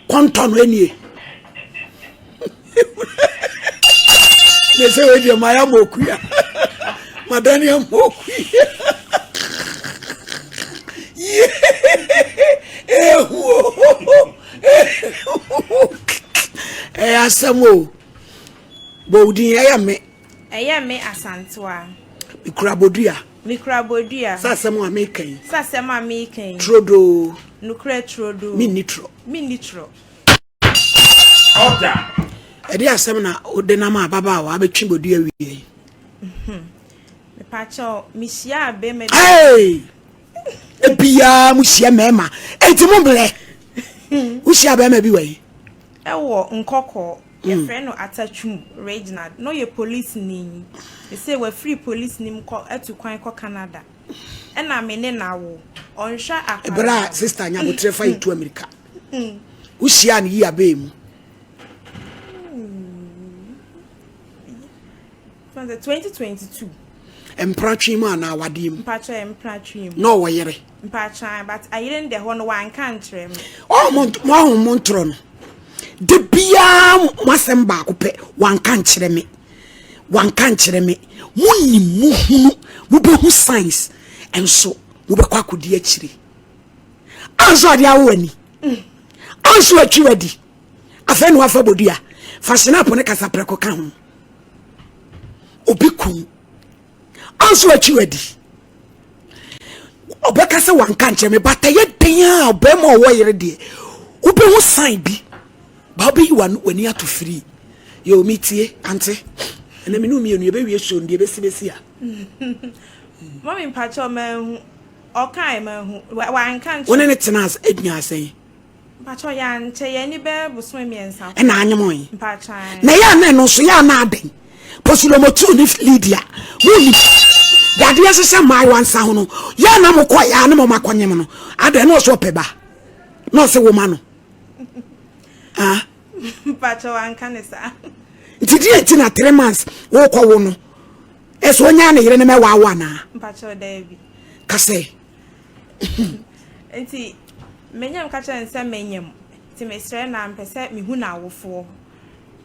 Kɔntɔ no nie. Ne sɛ wei deɛ mayɛ ama okua. Madane ama okua. Ehu o. Ɛyɛ asɛm o. Bɔ wo din ɛyɛ me. Ɛyɛ me Asantewaa. Mekura bodua. Mekura bodua. Sɛ asɛm a meka yi. Sɛ asɛm a meka yi. Turodoo. Nokorɛ turodoo. Menni torɔ. Menni torɔ. Order. Ɛde asɛm na wode nam ababaawa abɛtwe bodua wie yi. Mepakyɛw, mehyiaa bɛrima bi. Hey! Ebiaa mo hyia mmarima. Enti mo blɛ. Wohyia bɛrima bi wɔ yi? Ɛwɔ Nkɔkɔɔ. Yɛfrɛ no Atatwum Reginald. Na ɔyɛ polisini. Seesei wafiri polisini mu kɔ atu kwan kɔ Canada. Ɛna me ne no awo. Ɔnhwɛ akwadaa. Ɛberɛ a sista Nyaboterɛ fa yɛtu amirika. Wohyiaa no yi abɛɛ mu. Fɛn sɛ 2022. Mpratwe mu anaa awadeɛ mu? Mpakyɛ yɛ mpratwe mu. Na ɔwɔ yere? Mpakyɛ but ayere no deɛ hɔ no wanka nkyerɛ me. Ɔɔ mo mo ahu mo ntorɔ no. De biara mo asɛm baako pɛ wanka nkyerɛ me. Wanka nkyerɛ me. Mo nim mo hunu mo bɛhu signs nso mo bɛkɔ akɔdi akyire. Anso adeɛ awo ani. Anso atwi wadi. Afei na wafa bodua. Fa sinapo ne kasaprɛko ka ho. Obi kum anso akyi wadi ɔbɛka sɛ wanka nkyerɛ me but ɛyɛ den a ɔbɛrima ɔwɔ yere deɛ wobɛhu sign bi ba wobɛyi w'ani ato firi yɛ omi tie ante ɛnna me ne mmienu yɛbɛwie show no deɛ ɛbɛsi bɛsi a. Mami mpakyɛ manhu ɔkae manhu wanka nkyerɛ. Wo ne ne tena ase nya asɛn. Mpakyɛw yɛankyɛ yɛn ani bɛyɛ bosome mmiɛnsa. Ɛna anyem ɔn. Mpakyɛw. Na yɛ ana ɛno nso yɛ ana adɛn. Posilomotu ne Lydia mo nim dadeɛ hyehyɛ mmaayewa nsa ho no yɛ ana mo kɔ yɛ ana mo ma kɔnyem no adɛn na ɔsɛ ɔpɛ ba na ɔsɛ wo ma no. Ah. Mpakyɛw anka ne saa. Nti deɛ nti na 3 months wokɔ wo no ɛsɛ ɔnya ne yere no mɛwa wo anaa. Mpakyɛw daabi. Kasɛ. Nti menyam ka kyerɛ no sɛ menyam nti mesrɛ no a mepɛ sɛ mehu n'awofoɔ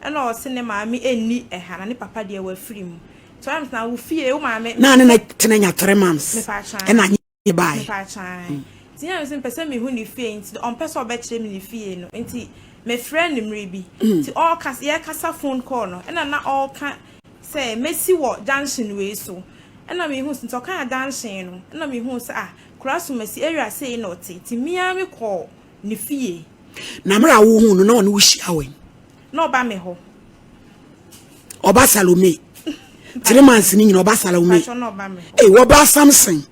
ɛna ɔse ne maame ɛnni ɛha na ne papa deɛ wafiri mu nti ɔyɛ na wo fie wo maame na ne na tena nya 3 months ɛna nye bae. Mepatwan nti nyɛ sɛ mepɛ sɛ mehu ne fie nti ɔmpɛ sɛ ɔbɛkyerɛ me ne fie no nti mefrɛ no mmerɛ bi nti ɔɔka yɛkasa phone call no ɛna na ɔɔka sɛ mɛsi wɔ junction wei so ɛna mehu nti ɔkaa junction no ɛna mehu sɛ ah kura so masi area sei na ɔte nti mmea me kɔɔ ne fie. Na mmerɛ a wohu no na ɔne wo hyia wɔ na ɔba me hɔ. Ɔba Salome 3 months ni nyina ɔba Salome. Mpakyɛ na ɔba me hɔ. Ee wɔba Samson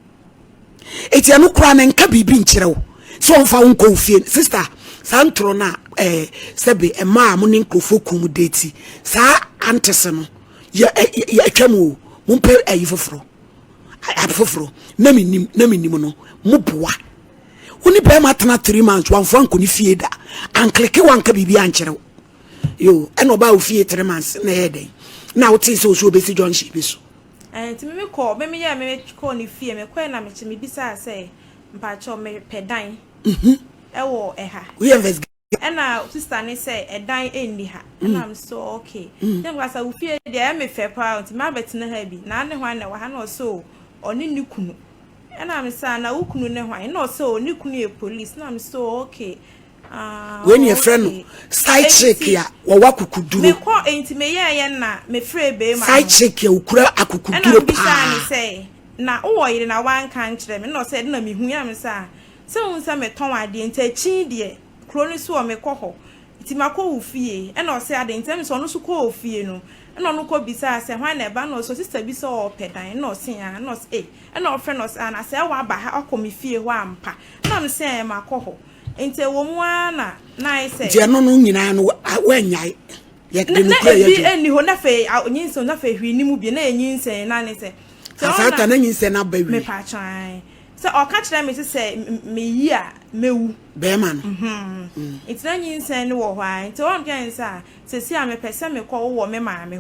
eti ɛno koraa na nka biribi nkyerɛ wo sɛ ɔmfa wo nkɔ wo fie. Sister, saa ntorɔ no a sɛbe mmaa a mo ne nkurɔfoɔ kum date saa antese no yɛ yɛ atwa mu o. Mompɛ ayi foforɔ ade foforɔ na menim na menim no mo boa wo ne bɛrima tena 3 months wamfo ankɔ ne fie da ankleke wanka biribi ankyerɛ wo yo ɛna ɔbaa wo fie 3 months na ɛyɛ dɛn na wotee sɛ ɔsɛ obɛsi junction bi so. Nti me kɔ me me yɛ me kɔ ne fie me kɔɛ na me bisaa sɛ mpakyɛw mepɛ dan ɛwɔ ɛha. Woyɛ investigate. Ɛna sister ne sɛ ɛdan ɛnni ha ɛna m so okay ne mka sɛ wo fie deɛ ɛyɛ me fɛ paa nti mabɛtena ha bi na ne hwan na ɛwɔ ha na ɔsɛ o ɔne ne kunu ɛna me sɛ na wo kunu ne hwan na ɔsɛ o ne kunu yɛ police na me sɛ okay. Ah, wei ne yɛfrɛ no side chick a wɔwɔ akokuduro. Mekɔ nti meyɛɛyɛ na mefrɛ bɛrima. Side chick a okura akokuduro paa. Ɛna mbisa ne sɛ na wowɔ yere na wanka nkyerɛ me na ɔsɛ ɛde na mehu yɛ me sɛ sɛ wohu sɛ metɔn adeɛ nti akyi deɛ kuro no so wɔ mekɔ hɔ nti makɔ wo fie ɛna ɔsɛ ade nti ɛmi sɛ ɔno nso kɔ wo fie no ɛna ɔno kɔ bisaa sɛ hwan na ɛba na ɔsɛ sister bi sɛ ɔɔpɛ dan ɛna ɔsɛ ya ɛna ɔsɛ ee ɛna ɔfrɛ no ɔsɛ ana sɛ ɛwɔ aba ha ɔkɔ me fie hɔ ampa ɛna mi sɛ ɛɛ makɔ hɔ nti ɛwɔ mu ara na na ayɛ sɛ. Nti ɛno no nyinaa no wɔanyae yɛde no kura yɛ dwom. Na ebi ɛni hɔ na afei nyinsɛn na afei hwee ni mu bi na yɛ nyinsɛn na ne sɛ. Asata na nyinsɛn na ba wie. Mepa kyan sɛ ɔka kyerɛ me sɛ sɛ meyi a mewu. Bɛrima no. Nti na nyinsɛn no wɔ hɔ a nti wɔn twɛn sɛ a sɛsi a mepɛ sɛ mekɔ wɔ me maame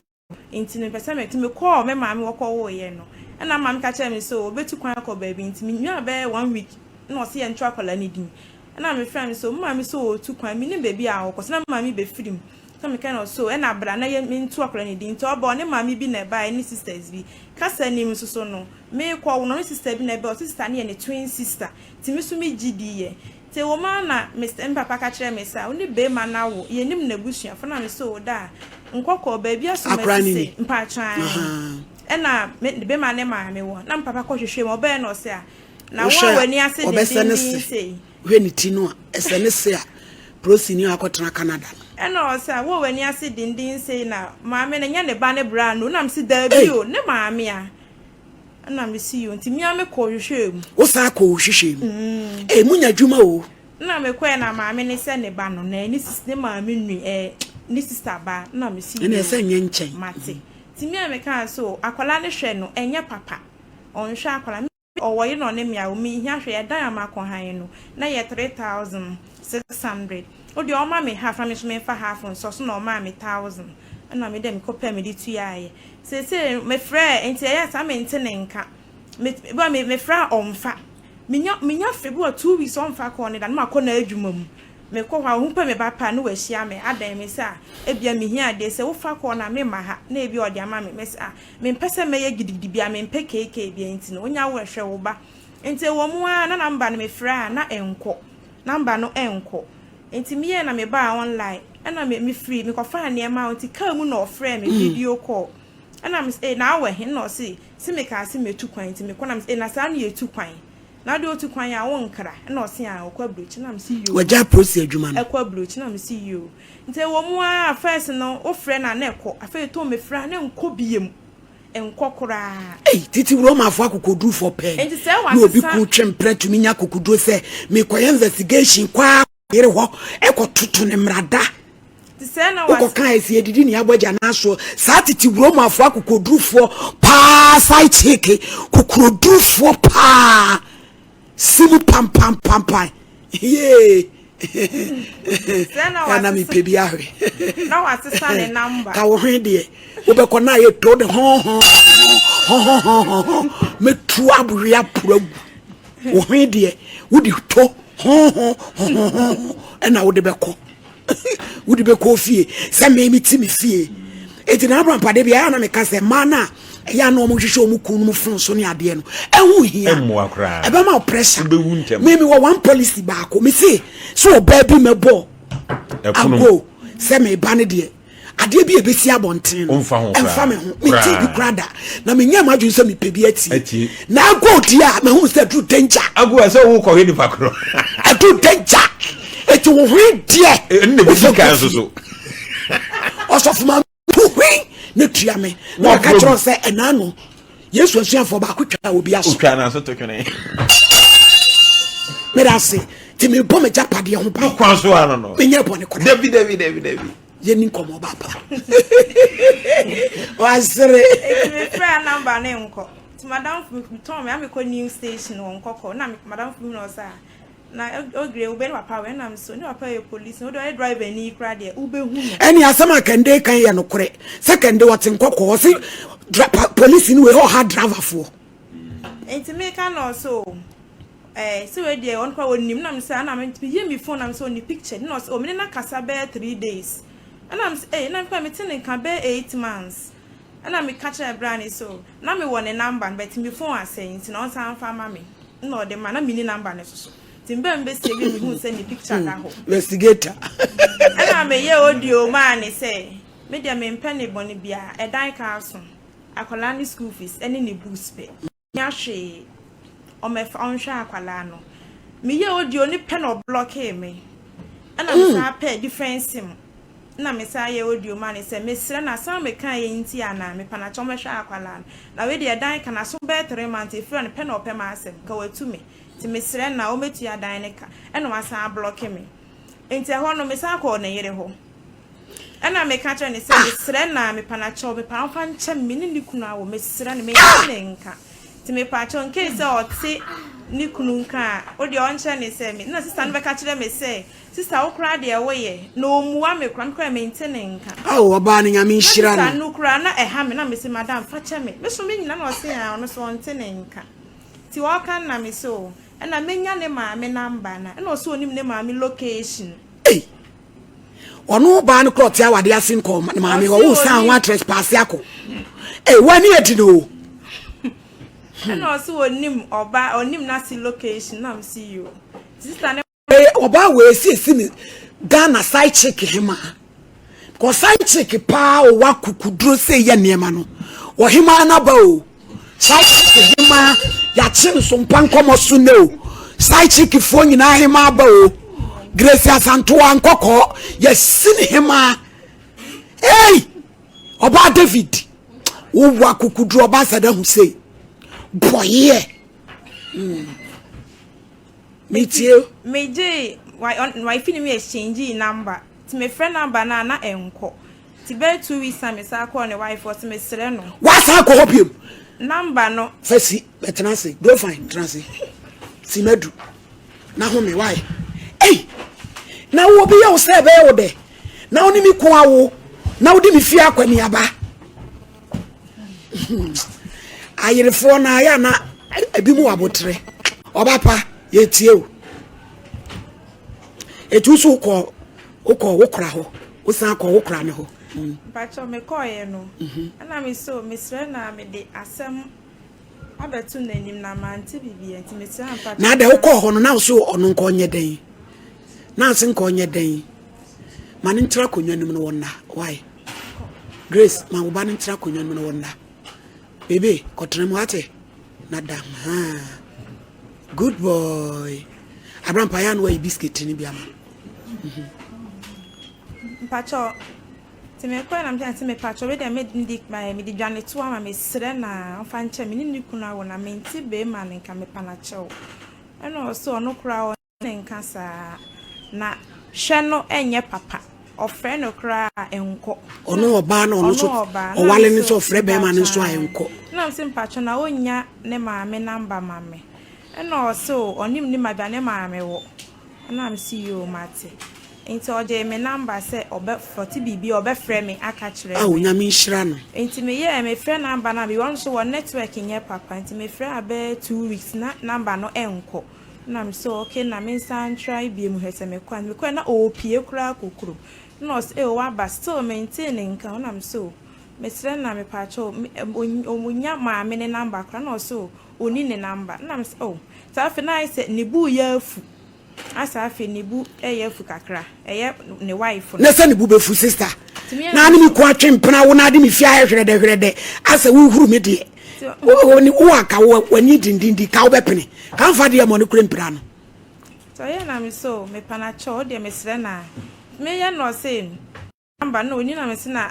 hɔ nti mepɛ sɛ me nti mekɔɔ me maame wɔkɔ wɔɔyɛ no ɛna maame ka kyerɛ me sɛ obetu kwan akɔ baabi nti menyaa bɛyɛ one week na ɔsɛ yɛn to akwadaa ne din. Ɛna mefrɛ no sɛ, me maame sɛ ɔretu kwan, mennim baabi a ɔrekɔ, sɛ na me maame bɛfiri mu. Sɛ meka no so, ɛna bra na yɛ mentu akwadaa no din. Nti ɔba ɔne maame bi na ɛbaeɛ ne sisters bi. Kasa nim nso so no, merekɔ wo no, ɔne sister bi na ɛbaeɛ, ɔse sister no yɛ ne twin sister. Nti me nso megye diiɛ. Nti ɛwɔ mu ara na me me papa ka kyerɛɛ me sɛ, wo ne barima no awo, yɛnnim n'abusuafoɔ. Na me sɛ, o daa, nkɔkɔɔ, baabi a Akwadaa no asomasi ni? se, mpakyɛ ae. Ahaa. Ɛna me barima ne maame wɔ. Na me papa kɔhwehwɛɛ mu, ɔbaeɛ na ɔse a, Na wo Wohwɛ a a, w'ani ase ɔbɛsɛ ne dendenden se. sei. Wohwɛ ne ti no a, ɛsɛ ne se a polisini a wakɔtena Canada no. Ɛna ɔse a, wo a w'ani ase denden sei na maame no nyɛ ne ba ne bra no? Na mese daabi Ei! o, ne maame a. Ɛna mese yoo, nti me ara me kɔɔ hwehwɛɛ mu. Wo san kɔɔ hwehwɛɛ mu? Ei, monya adwuma o. Ɛna me kɔɛ na maame no sɛ ne ba no, na ne sis, ne maame nui, ɛɛ, ne sister ba. Ɛna mese Ɛna yoo, ɛsɛ nyɛ nkyɛn. mate. Nti me a mekaa sɛ o, akwadaa no hwɛ no, ɛnyɛ papa. Ɔnhwɛ akwadaa no. Ɔwɔ yere na ɔne me awo menhia hwee ɛdan a makɔ han no na yɛ 3600 wodeɛ ɔma me half na me nso menfa half nsɔ so na ɔmaa me thousand ɛna me deɛ mekɔ pɛɛ mede tuaeɛ seesei mefrɛɛ nti ɛyɛ saa mente ne nka me bi me mefrɛ a ɔmfa menya menya frɛ bi wɔ 2 weeks ɔmfa kɔɔ ne da na makɔ n'adwuma mu mekɔ hɔ a ɔhu pɛ me ba pɛ a na wahyia me adɛn me sɛ a ebia mehia adeɛ sɛ wofa kɔɔ na mema ha na ebia ɔde ama me mɛsɛ a Mempɛ sɛ mɛyɛ gidigidi biara, mempɛ KK biara nti no, wonya wo hwɛ wo ba. Nti ɛwɔ mu ara na number no mefrɛ a na ɛnkɔ, number no ɛnkɔ. Nti meyɛɛ na mebaa online, ɛna me mefiri mekɔfaa nneɛma nti car mu na ɔfrɛɛ me video call. Ɛna me eh na awɔ he? Ɛna ɔse se mekaa se metu kwan nti mekɔ na me se eh na saa no yɛtu kwan. Na wode otu kwan a wonkra? Ɛna ɔse ah ɔkɔ aburokyi na me se yoo. Wagyae polisi adwuma no? Ɛkɔ aburokyi na me se yoo. Nti ɛwɔ mu ara first no wo frɛ no a na ɛkɔ, afei too me frɛ a na ɛnkɔ biom, ɛnkɔ koraa. Ei, tete Romafoɔ akokoɔdurufoɔ pɛɛ Nti sɛ na obi wasesa. ko twe mpena tumi nya akokoduro sɛ mekɔyɛ investigation kɔ ara yere hɔ ɛkɔtoto ne mmarada. Nti sɛ na Wokɔka wasesa. ɛsɛ yɛdidi ne abɔ agya no asoɔ. Saa tete Romafoɔ akokoɔdurufoɔ paa side chick kokoɔdurufoɔ paa. Si mu pampampampan. Yee. Sɛ na Ɛna wasesa. mepɛ bi ahwɛ. Na wasesa ne number. Ka wo ho deɛ. Wobɛkɔ na ayɛ to de ho ho ho ho ho ho ho. Mɛtu abowe aporo agu. Wo ho deɛ wode to ho ho ho ho ho ɛna wode bɛkɔ. Wode bɛkɔ fie sɛ me mete me fie. Enti na Abraham pade bi ɛyɛ na meka sɛ mmaa no a ɛyɛ a na wɔn hwehwɛ wɔn kunu no fon so ne adeɛ no ɛho hia. Ɛmmoa koraa. Ɛbɛma wo pressure. Wobɛwu ntɛm. Me mewɔ one policy baako. Me se sɛ ɔbaa bi mɛbɔ Ɛpono. ago sɛ meba no deɛ adeɛ bi a ɛbɛsi abɔnten no Ɔmfa ho ɛmfa koraa. me ho. Mentee bi Koraa. koraa da. Na menyɛ m'adwene sɛ mepɛ bi atie. Atie. Na ago deɛ a mahu sɛ aduru danger. Ago a sɛ wokɔhwɛ nipa korɔ. Aduru danger. Eti wo ho deɛ. Ɛno na wofa ɛbɛdi kan gu nso fie. so. Ɔsɔfo maame ho hwen na tua me. Na Wɔn ɔka kyerɛ afro sɛ ɛna no Yesu asuafoɔ baako twa obi aso. Otwa n'aso to twene. Meda ase. Nti mebɔ m'agyapadeɛ ho No ban. kwan so ano no. Menyɛ bɔne koraa. Dabi dabi dabi dabi. Yɛni nkɔmmɔ baapa. Wasere. Nti mefrɛ a number no nkɔ. Nti madamfo me metɔn me a mekɔ new station wɔ nkɔkɔ na madamfo bi hu na ɔsɛ a na ogre wobɛ ne papa wɛ na so ne papa yɛ police na wode ɔyɛ driver ni koraa deɛ wobɛhu no. Ɛne asɛm a Kɛnde kan yɛ nokorɛ sɛ Kɛnde ɔte nkɔkɔɔ ɔse polisi no wei ɔha driverfoɔ. Nti meka na ɔsɛ o ɛɛ sɛ wei deɛ ɔno koraa ɔnim na mesɛ ana meyie me phone na mesɛ ɔni picture na ɔsɛ o mene na kasa bɛyɛ 3 days ɛna mesɛ ee na mekora mete ne nka bɛyɛ 8 months ɛna meka kyerɛ bra ne so na mewɔ ne number no but me phone asɛe nti na ɔnsan mfa ma me na ɔde ma na menni number no so so nti mbɛ mbɛsie bi mehu sɛ ne picture da hɔ Investigator. Ɛna meyɛ audio maa ne sɛ me deɛ mempɛ ne bɔne biara ɛdan ka aso akwadaa ne school fees ɛne ne books pɛ nya hwee ɔmɛfa ɔnhwɛ akwadaa no meyɛ audio ne pɛ na ɔblockee me ɛna mesan pɛ different sim na mesan yɛ audio ma ne sɛ mesrɛ na asan meka yɛ nti anaa mepa na kyɛ ɔmɛhwɛ akwadaa no na wei deɛ ɛdan ka n'aso bɛyɛ 3 months efiri no pɛ na ɔpɛ ma asɛm ka watu me nti mesrɛ na ɔmɛtua dan ne ka ɛna wasan ablocke me nti ɛhɔ no mesan kɔɔ ne yere hɔ ɛna meka kyerɛ ne sɛ mesrɛ na mepa na kyɛw mepa ɔmfa nkyɛ me ne ne kunu awo mesrɛ no mente ne nka nti mepa kyɛw nkei sɛ ɔte ne kunu nka a wodeɛ ɔnkyerɛ ne sɛ me na sister no bɛka kyerɛ me sɛ sister wo koraa deɛ woyɛ na ɔmmua me koraa me koraa mente ne nka Awo ɔbaa no Nyame na nhyira sister no. no koraa na ɛha me na mese madam fa kyɛ me me so me nyina na ɔse a ɔno so ɔnte ne nka nti ɔka na me so. Ɛna menya ne maame number no a, ɛna ɔse onim ne maame location. Ei! Ɔno baa no korɔ ɔte awade ase nkɔ ne maame hɔ, wo san ho atrɛs paase akɔ. Ei, w'ani adi no o. Ɛna ɔse onim ɔba, onim n'ase location, na mese yoo. Sister ne. Ɔbaa wei esi esi ne Ghana side chick hemaa. Because side chick paa ɔwɔ akukuduro sɛ yɛ nneɛma no. Ɔhemaa n'aba o. Side chick hemaa yɛakye no so mpa nkɔmɔ so ne o. Side chick foɔ nyinaa hemaa aba o. Grace Asantoa nkɔkɔɔ yɛsi ne hemaa. Hey! Ɔbaa David wowɔ akukuduro ɔbaa Saddam Hussein. Bɔyeɛ. Metie o. Megyee wifey ne me exchangee number nti mefrɛ number no a na ɛnkɔ nti bɛyɛ 2 weeks na mesan kɔɔ ne wife hɔ sɛ mesrɛ no. Woasan akɔ hɔ biom? Number no. Fa si bɛtena ase bro fine tena ase si madu na home why ei na wo obi yɛ wo sɛ ɛbɛyɛ wo dɛ na wo ne me ko awo na wode me fie akwaniaba Ayerefoɔ no ayɛ na ebi mu wɔ aboterɛ. Ɔba pa yɛtie o. Etu so wokɔ wokɔ wo kora hɔ wosan kɔ wo kora ne hɔ. Mpakyɛw mekɔɔeɛ no ɛna me so mesrɛ na mede asɛm abɛto n'anim na mante biribiara nti mesrɛ na mpakyɛw. Na adɛ wokɔɔ hɔ no na wo so ɔno nka ɔnyɛ dɛn? Na ase nka ɔnyɛ dɛn? Ma no ntra akonnwa no mu na wɔnna. Why? Grace, ma wo ba no ntra akonnwa no mu na wɔnna. Baby, kɔtena mu ate. Na da. Ha. Good boy. Abrampa ya no wayi biscuit ni bi ama. Mpacho, ti me kɔ na mkyɛn sɛ mepacho we deɛ mede mede dwane to ama mesrɛ na ɔmfa nkyɛ me ne ne kunu awo na mente bɛrima no nka mepa no akyɛw. Ɛna ɔsɛ ɔno koraa ne nka saa na hwɛ no nyɛ papa ɔfrɛ no koraa a ɛnkɔ. Ɔno ɔbaa na ɔno nso ɔwale no nso ɔfrɛ bɛrima no nso a ɛnkɔ. Ɛna mese mpakyɛ na ɔnnya ne maame number ma me ɛna ɔse o ɔnim ne ma bia ne maame wɔ ɛna mese yoo mate nti ɔgyee me number sɛ ɔbɛ ɔte biribi a ɔbɛfrɛ me aka kyerɛ me. Ao Nyame nhyira no. Nti meyɛɛ mefrɛ number no a ɔno nso wɔ network nyɛ papa nti mefrɛ a bɛyɛ 2 weeks na number no ɛnkɔ. Nna mese okay nna mensan try biom hwɛ sɛ mekɔ a, mekɔɛ na ɔɔpie koraa kɔ kurom nna ɔse oh waba still mentee ne nka o nna mese oh mesrɛ no na mepaakyɛw ɔnya maame ne number koraa nna ɔse oh ɔnni ne number nna mese oh nti afei na ayɛ sɛ ne bo reyɛ afu asɛ afei ne bo reyɛ afu kakra ɛyɛ ne wife no. Na sɛ ne bo bɛfu sister na ne me ku atwe mpena wo na ade me fie ayɛ hwerɛdɛ hwerɛdɛ asɛ wohuru me deɛ wo a ka w'ani dindindi ka wobɛpene ka mfa deɛ mɔ no kura mpira no. Sɛ ɔyɛ na me so mepa no akyɛw wo deɛ mesrɛ no a meyɛ no ɔse number no ɔni na mese na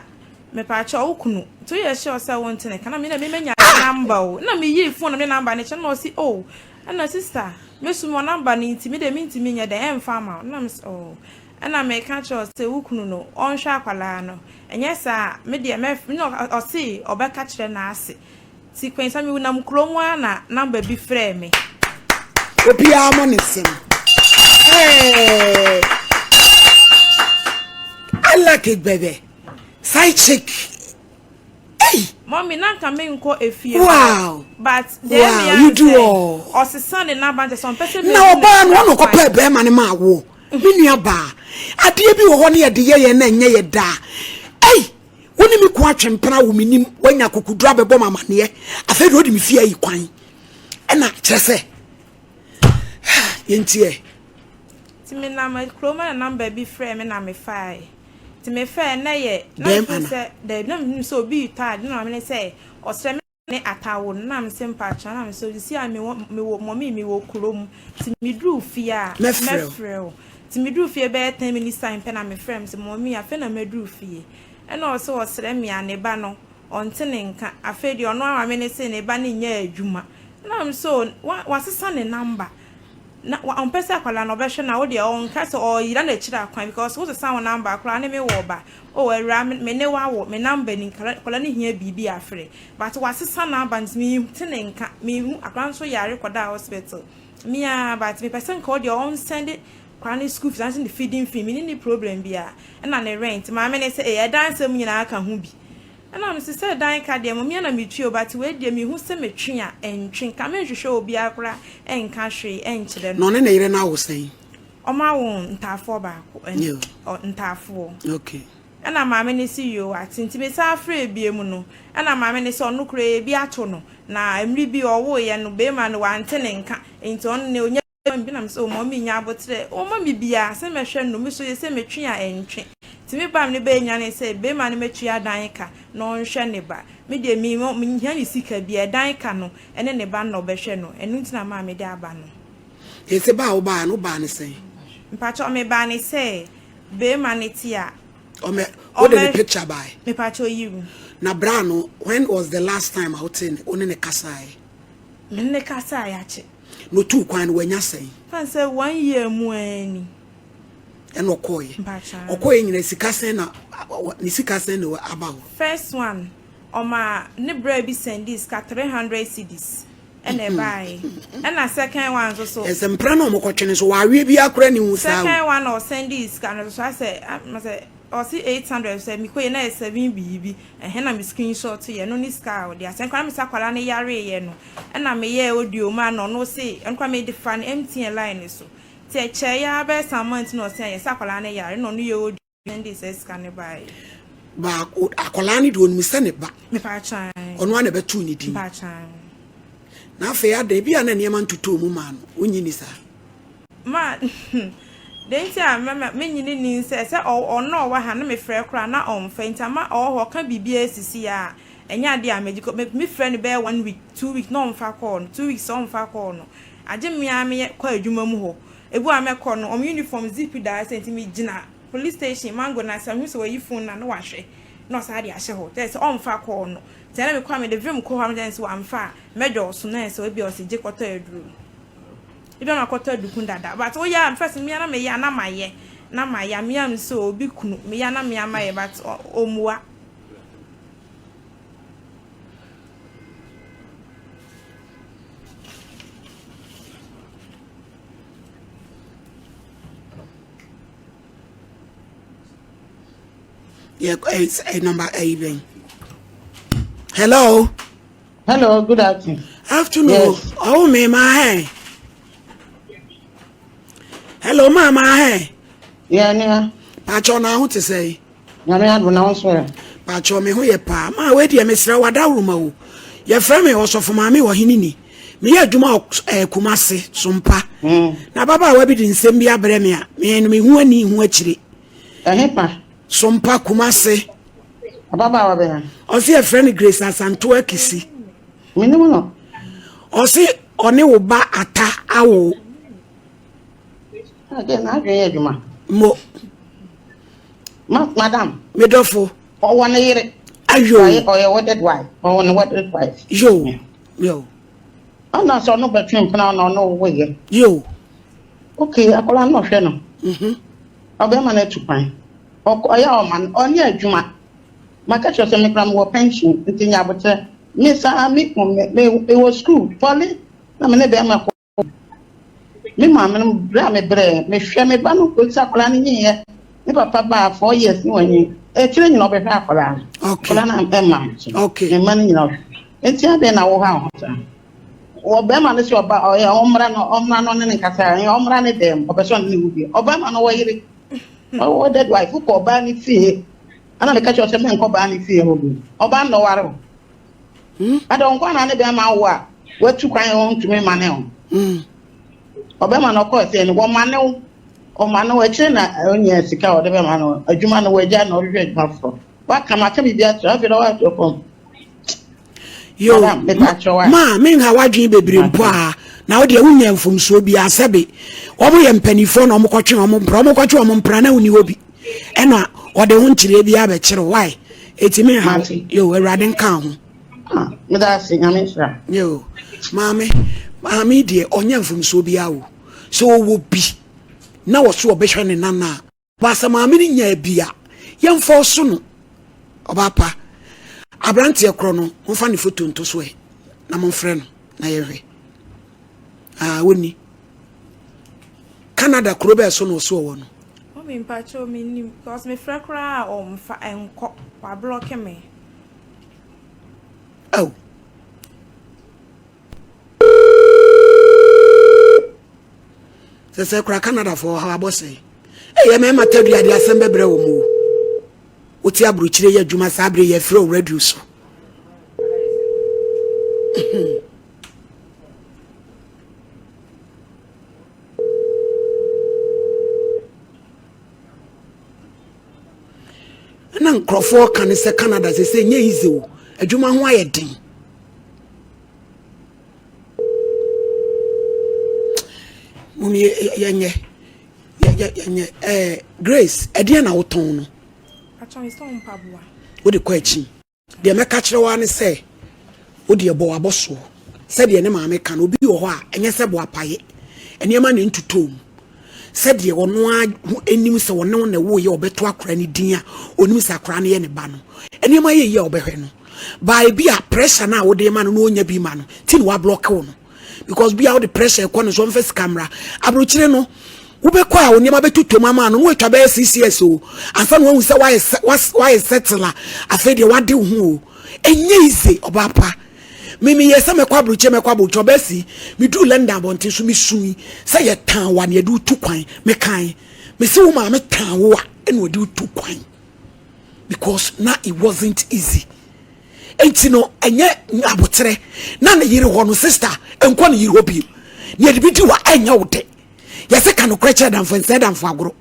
mepa akyɛw wo kunu nti woyɛ sure sɛ wo nte ne ka na me na me manya number o na meyii phone na me number no kyɛ na ɔse oh ɛna sister me so mewɔ number no nti me deɛ mentumi nyɛ dɛn ɛmfa ama wo na mese oh ɛna meka kyerɛ wo sɛ wo kunu no ɔnhwɛ akwadaa no ɛnyɛ saa a me deɛ mɛ na ɔse ɔbɛka kyerɛ n'ase ti kwan sɛ me nam kurom ara na number bi frɛɛ me. Obiara mo ne nsɛm. Hey. I like it, baby. Side chick. Hey. Mommy, na nka me nkɔ efie. Wow. But wow, you do all. Ɔsesa ne naba nkyɛ sɛ ɔmpɛ sɛ Na ɔbaa no ɔno kɔpɛ bɛrima no ma awoɔ. Me nua baa. Adeɛ bi wɔ hɔ ne yɛde yɛ yɛn na ɛnyɛ yɛ daa. Ei! Wo ne me ko atwe mpena wo menim woanya akokoduro abɛbɔ me amaneɛ afei deɛ wode me fie ayi kwan ɛna kyerɛ sɛ yɛntiɛ. Nti menam kurom na number bi frɛɛ me na mefaeɛ. Nti mefɛɛ na yɛ na mefeel sɛ daabi na menim sɛ obi retɔ ade na maame no sɛ ɔsrɛ me ne atawo no na mese mpakyɛw na mese sisi a mewɔ mewɔ mɔmi mewɔ kurom nti meduru fie a mɛfrɛ wo nti meduru fie bɛyɛ 10 minutes time pɛ na mefrɛ me sɛ mɔmi afei na maduru fie ɛna ɔsɛ ɔsrɛ me a ne ba no ɔnte ne nka afei deɛ ɔno ama me ne se ne ba no nyɛ adwuma na me so wasesa ne number na ɔmpɛ sɛ akwadaa no ɔbɛhwɛ na wo deɛ ɔnka sɛ ɔyera n'akyiri akwan because wosesa wo number koraa ne me wɔ ba oh awura me ne wawo me number ni akwadaa no hia biribi afrɛ but wasesa number nti me te ne nka me hu akwadaa nso yare kɔda hospital me a but mepɛ sɛ nka ɔdeɛ ɔnsɛnde akwadaa no school fees anse ne feeding fee me ne ne problem bi a ɛna ne rent maame ne sɛ ɛyɛ ɛdan nsɛm nyinaa ka ho bi. Ɛna mese sɛ dan ka deɛ mom yɛ na metwi o but wei deɛ mehu sɛ metwe a ɛntwe nka menhwehwɛ obiara koraa ɛnka hwee ɛnkyerɛ no. Na ɔne ne yere no awo sɛn? Ɔmo awo ntaafoɔ baako ɛn ɔ ntaafoɔ. Okay. Ɛna maame no se yoo ate nti mesan frɛɛ biom no ɛna maame no se ɔno koraa ebi ato no na mmere bi ɔwoeɛ no beema no wante ne nka nti ɔno ne ɔnya bi na mese oh mummy nya aboterɛ ɔmma me biaa sɛ mɛhwɛ no me so yɛ sɛ metwe a ɛntwe nti me ba me ne bɛnya ne sɛ beema no mɛtua dan ka na ɔnhwɛ ne ba me deɛ me menhia ne sika biaa ɛdan ka no ɛne ne ba no na ɔbɛhwɛ no ɛno nti na maa mede aba no. Ese ba a wobaa no wobaa ne sɛn? Mpakyɛw mebaa ne sɛ beema no te a. Ɔmɛ wode ne picture bae? Mepakyɛw yiw. Na bra no when was the last time a wote ne wo ne ne kasae? Me ne ne kasae akyɛ. Na otuu kwan no wanya sɛn? Fa no sɛ one year mu ara ni. Ɛna ɔkɔɔeɛ. Ɔkɔɔeɛ nyina sika sɛn na ne sika sɛn na aba hɔ? First one ɔma ne bra bi sɛndii sika 300 cedis ɛna ɛbaeɛ. Ɛna second one nso so. Ɛsɛ mpra na ɔmokɔtwe no nso waweɛ biara koraa ni ho saa o. Second one a ɔsɛndii sika no nso so asɛ asɛ ɔse 800 sɛ mekɔyɛ na ɛyɛ seven biribi ɛhɛn na me screenshot yɛ ɛno ne sika a ɔde asɛn koraa na mesɛ akwadaa no yareeɛ no Ɛna meyɛɛ audio maa no ɔno se ɛno koraa mede fa no MTN line no so nti ɛkyɛeɛ ara bɛyɛ some months na ɔse ayɛ sɛ akwadaa no yare na ɔno yɛ audio sɛndee saa sika no baeɛ. Baako akwadaa no deɛ ɔnim sɛ ne ba. Mepaakyɛw ae. Ɔno ara na ɛbɛtoo ne din. Mepaakyɛw ae. Na afei adɛn ebi a na nneɛma ntotoo mu maa no wonnye nni saa? Ma deɛ nti a mɛma mennye no nni nsɛ sɛ ɔno a ɔwɔ ha no mefrɛ koraa na ɔmfa nti ama ɔwɔ hɔ ɔka biribiara sisi a Ɛnyɛ adeɛ a mɛgye kɔ me frɛ no bɛyɛ one week two weeks na ɔnfa call no two weeks ɔnfa call no agye me ara meyɛ kɔ adwuma mu hɔ ebi a mɛkɔ no wɔn uniform zip da ase nti me gyina police station mango no ase mehu sɛ wayi phone no a na wahwɛ na ɔsan de ahyɛ hɔ kyerɛ sɛ ɔnfa call no nti ɛna mekɔ a mede vim kɔ hɔ a megyina sɛ wamfa a mɛdɔɔso na ɛsɛ ebi a ɔsɛ gye kɔtɔ aduro ebi a makɔtɔ aduku dada but woyɛ a first me ara na meyɛ a na mayɛ na mayɛ a me ara sɛ obi kunu meyɛ a na me ara mayɛ but ɔmmua. Yeah, it's a number eight. Hello. Hello, good afternoon. Afternoon. Yes. Oh, me, my hey. Hello, mama. Hey. Yeah, yeah. Pacho na ho te sɛ. Nyame adom na wo nso ɛ? Pakyɛw me ho yɛ paa. Maa wei deɛ mesrɛ wo adawroma o. Yɛfrɛ me ɔsɔfo maame ɔhene ni. Meyɛ adwuma wɔ eh, Kumase, Sompa. Mm. Na ababaawa bi de nsɛm bi abrɛ me a, me no mehu ani hu akyire. Ɛhe pa? Sompa, Kumase. Ababaawa bɛn? Ɔse yɛfrɛ no Grace Asantewa Kisi. Menim no. Ɔse ɔne wo ba Ata awo. Ade na adwene yɛ adwuma. Mo. Ma madam. Me dɔfo. Ɔwɔ ne yere. Ayo. Ɔyɛ ɔyɛ wedded wife. Ɔwɔ ne wedded wife. Yo. Yo. Ɔna sɛ ɔno bɛtwe mpena ɔna ɔno wo yɛ. Yo. Okay, akwadaa no ɔhwɛ no. Mhm. Ɔbɛma no atu kwan. Ɔkɔ ɔyɛ ɔma no ɔnyɛ adwuma. Maka kyerɛ sɛ mekura mewɔ pension nti nya abotrɛ. Me saa me kun me me wɔ school pɔli na me ne bɛrima kɔ. Me maame no berɛ a mebrɛɛ mehwɛ me ba no kɔsi akwadaa no nyinyɛ me papa baa four years ne wanyin akyire nyina ɔbɛhwɛ akwadaa no akwadaa no ɛmma me so me mma no nyina ɔhwɛ nti adɛn na woha wo ho saa wɔ bɛrima no sɛ ɔba ɔyɛ ɔmmra no ɔmmra no ne ne nkasa ɛyɛ ɔmmra ne dɛm ɔpɛ sɛ ɔne ne wo bi ɔbɛrima no wɔyere ɔwɔ dead wife wokɔ ɔbaa ne fie ɛna meka kyerɛ sɛ menkɔ ɔbaa ne fie hɔ bi ɔbaa no na ɔware wo Hmm? Ada ɔnkɔ anaa ne bɛrima awo a watu kwan ɔntumi mma ne ho. Hmm. Ɔbɛrima no ɔkɔɔ sɛ no wɔma ne wo ɔma no akyire na ɔnya sika a ɔde bɛma no adwuma no wagya na ɔhwehwɛ adwuma foforɔ. Waka maka biribi akyerɛ afei na wato fam. Yo, ma menha w'adwene bebree mpo a na wo deɛ wonya mfomsoɔ bi asɛbe wɔn yɛ mpanimfoɔ na wɔkɔtwe wɔn mpra wɔkɔtwe wɔn mpra na wonni hɔ bi ɛna ɔde ho nkyerɛ bi abɛkyerɛ why eti me ha yo awurade nka ho. Ah, meda ase nyame nhyira. Yo maame maame deɛ ɔnyɛ mfomsoɔ bi awo sɛ ɔwɔ bi na wɔso ɔbɛhwɛ ne nana a baasa maame no nyaa bi a yɛmfa ɔso no ɔbaa pa aberanteɛ korɔ no momfa ne foto nto so ɛ na momfrɛ no na yɛhwɛ ah wɔnni Canada kuro bɛɛ so na ɔso ɔwɔ no. Mummy mpakyɛw mennim because mefrɛ koraa a ɔmfa ɛnkɔ wablɔke me. Ao. Sɛ sɛ kora Canada fo ɔhaw abɔ sɛn. Ɛyɛ mɛma tadua de asɛm bɛbrɛ wɔ mu o. Wote aburokyire yɛ adwuma saa bere yɛ frɛ radio so. Ɛna nkurɔfoɔ ka ne sɛ Canada sɛ sɛ nyɛ easy o. Adwuma ho ayɛ den. Mom yɛnyɛ yɛnyɛ ɛɛ Grace ɛdeɛn na wotɔn no? Wode kɔ akyi. Deɛ mɛka kyerɛ wo ara ne sɛ wode ɛbɔ w'abɔsoɔ sɛdeɛ ne maame ka no obi wɔ hɔ a ɛnyɛ sɛ boapaye nneɛma na ntutɔ mu sɛdeɛ ɔno ara ho anim sɛ ɔne wo na ɛwoyɛ ɔbɛto akora no din a ɔnim sɛ akora no yɛ ne ba no nneɛma yɛ yie a ɔbɛhwɛ no baa ebi a pressure no a wode ma no na ɔnya bi ma no ti na wablɔke wo no because bia wode pressure ɛkɔ no so ɔmfa sika mmra aburokyire no wobɛkɔ a wo nneɛma bɛtotɔ mu ama no na watwa bɛyɛ six years o ansa na wahu sɛ wayɛ settle a afei deɛ wade wo ho o. Ɛnyɛ easy ɔbaa pa. Me meyɛ sɛ mɛkɔ aburokyire mɛkɔ aburokyire ɔbaa si meduru London abɔnten so mesui sɛ yɛtan wa na yɛde wo tu kwan mekan mese wo maame tan wo a ɛna ɔde wo tu kwan because na it wasn't easy. Enti no ɛnyɛ aboterɛ na ne yere hɔ no sister nkɔ ne yere hɔ bio. Nea de bi di wa ɛnyɛ wo de. Yɛsɛ ka nokorɛ kyerɛ damfo nsɛ damfo agorɔ.